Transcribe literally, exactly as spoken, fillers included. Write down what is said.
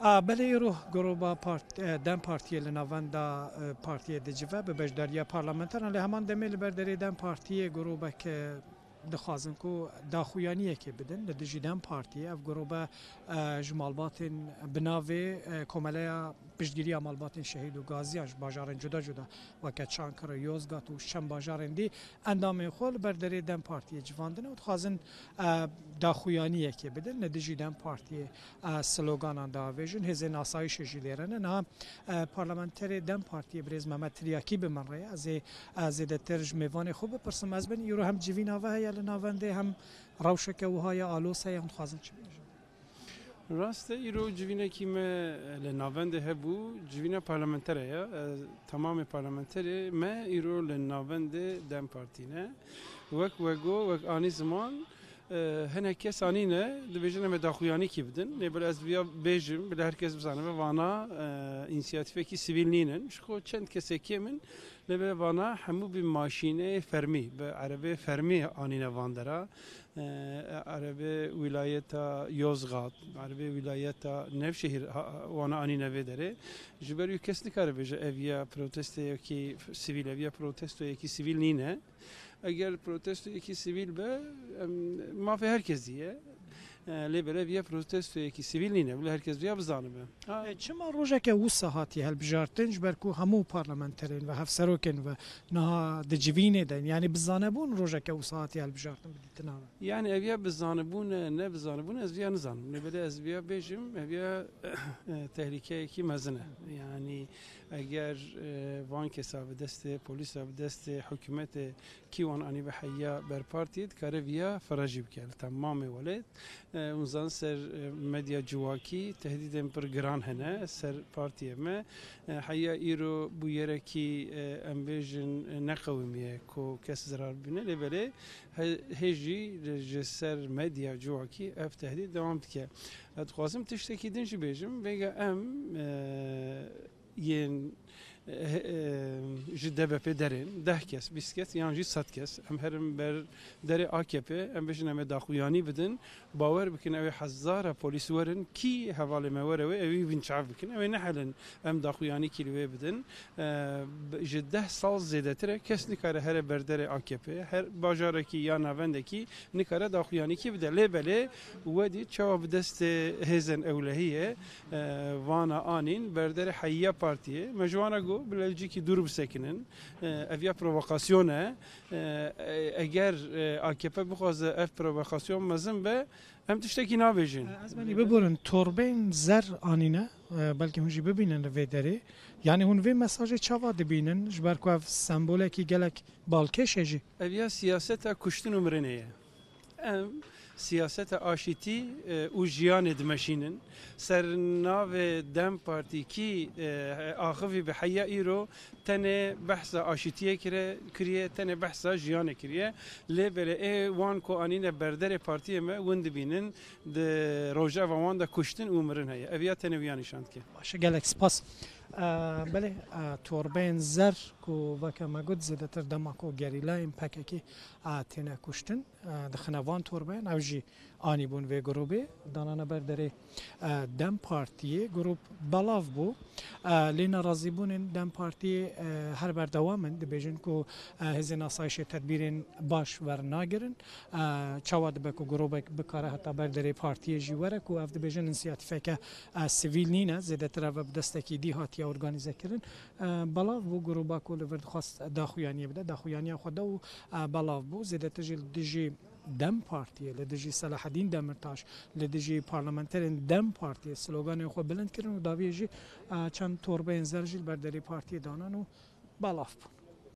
A, belê, îro groba part-, e, DEM Partiyê li navenda, e, partiyê dicive bi beşdariya parlamenteran, lê heman demê li ber derê DEM Partiyê grobek, e, dixwazin ku daxuyaniyekê bidin li dijî DEM Partiyê. Ev grobe, e, ji malbatên bi navê, e, Komeleya Piştgiriya Malbatên Şehîd û Gaziyan ji bajarên cuda cuda weke Çankira, Yozgat û çend bajarên dî endamên xwe li ber derê DEM Partiyê civandine û dixwazin, e, daxuyaniyekê bidin li dijî DEM Partiyê, e, sloganan diavêjin. Hêzên asayişê jî lêre ne. Niha, e, parlamenterê DEM Partiyê birêz Mehmet Tiryakî bi min re ye. Ez ê, e, zêdetir ji mêvanê xwe bipirsim. Ez bin îro hem civîna ve heye li navendê hem rewşeke wiha ye, aloz heye, hûn dixwazin çi bêjin? Rast e, îro civînekî me li navendê hebû, civîna parlamentere ye. E, temamê parlamenterê me îro li navendê DEM Partî ne. Wek we got, wek anî ziman, e, hinek kes anîne, dibêjin em ê daxuyanîkî bidin. Lê bila ez viya bêjim, bila her kes bizanibe, vana, e, însiyatîfekî sivîl nînin. Ji xwe çend kesê kêm in, lê bila vana hemû bi maşîneyê fermî, bi erebeyê fermî anîne van dera. E, erebe wîlayeta Yozgat, erebe wîlayeta Nevşehîr ha-, wana anîne vê derê. Ji ber wî kes nikare bêje ev ya protesteyekî sivîl, ev ya protestoyekî sivîl nîne. Eger protestoyekî sivîl be, em, mafê her kesî ye. E, lê belê viya protestoyekî sivîl nîne, bila her kes viya bizanibe. Ha. E, çima rojeke wisa hatiye hilbijartin, ji ber ku hemû parlamenterên ve, hevserokên ve niha di civînê de in? Yanî bi zanebûn rojeke wisa hatiye hilbijartin bi dîtina we? Yanî ev ya bi zanebûn e, ne bi zanebûn e, ez viya nizanim. Lê belê ez viya bêjim, ev ya, e, tehlîkeyekî mezin e. Yanî eger, e, van kesa bi destê polîsa, bi destê hikûmetê, kî wan anî bi heya ber partiyê, dikare viya fira jî bike li temamê welêt. E, hûn zanin ser, e, medya civakî tehdîdên pir giran hene ser partiyê me. E, heya îro bûyerekî, e, em bêjin, e, neqewimiye ku kes zirar bibîne, lê belê he-, hê jî ji ser medya civakî ev tehdîd dewam dike. Ez dixwazim tiştekî din jî bêjim, vêga em, e, yên, e, e, ji D B P derên, deh kes, bîst kes yan jî sed kes, em herin ber derê A K P, em bêjin em ê daxuyanî bidin, bawer bikin ew ê hezara polîs werin, kî hevalê me were wê, ew ê wî binçav bikin, ew ê nehelin em daxuyanîkî li wê bidin. E, b-, ji deh sal zêdetir e, kes nikare here ber derê A K P, her bajarekî ya navendekî nikare daxuyanîkî bide. Lê belê wedî çawa bi destê hêzên ewlehiyê, e, vana anîn ber derê heya partiyê. Me ji wana got, bi lelcîkî dûr bisekinin. E, ev ya provokasyon e. E, e, eger, e, A K P bixwaze ev provokasyon mezin be, em tiştekî nabêjin. Ez benî biborin, torbeyên zer anîne, e, belkî hûn jî bibînin li vê derê. Yanî hûn vê mesajê çawa dibînin? Ji ber ku ev sembolekî gelek balkêş e jî. Ev ya siyaseta kuştin û mirinê ye. Em siyaseta aşîtî, e, û jiyanê dimeşînin. Ser navê DEM Partî kî, e, axivî bi heya îro tenê behsa aşîtiyê kire, kiriye, tenê behsa jiyanê kiriye. Lê belê ê wan ku anîne berderê partiyê me, win dibînin di rojeva wan de kuştin û mirin heye. Ev ya tenê wiya nîşan dike. Baş e, gelek spas. E, belê, e, torbeyên zer ku weke me got, zêdetir dema ku gerîlayên P K K, e, têne kuştin, e, dixine van torbeyan, ew jî anîbûn vê grûbê, danane ber derê, e, DEM Partiyê. Grûp belav bû. E, lê nerazîbûnên DEM Partiyê, e, her berdewam in. Dibêjin ku, e, hêzên asayişê tedbîrên baş wernagirin. E, çawa dibe ku grûbek bikare heta ber derê partiyê jî were, ku ev dibêjin însiyatîfeke, e, sivîl nîne, zêdetir ev bi destekî dî hatiye organîzekirin. E, belav bû, grûba ku li vir dixwest daxuyaniyê bide, daxuyaniya xwe da û, e, belav bû. Zêdetir jî li dijî DEM Partiyê, li dijî Selahedîn Demirtaş, li dijî parlamenterên DEM Partiyê sloganên xwe bilind kirin û dawiyê jî, e, çend torbeyên zer jî li ber derê partiyê danan û belav bûn.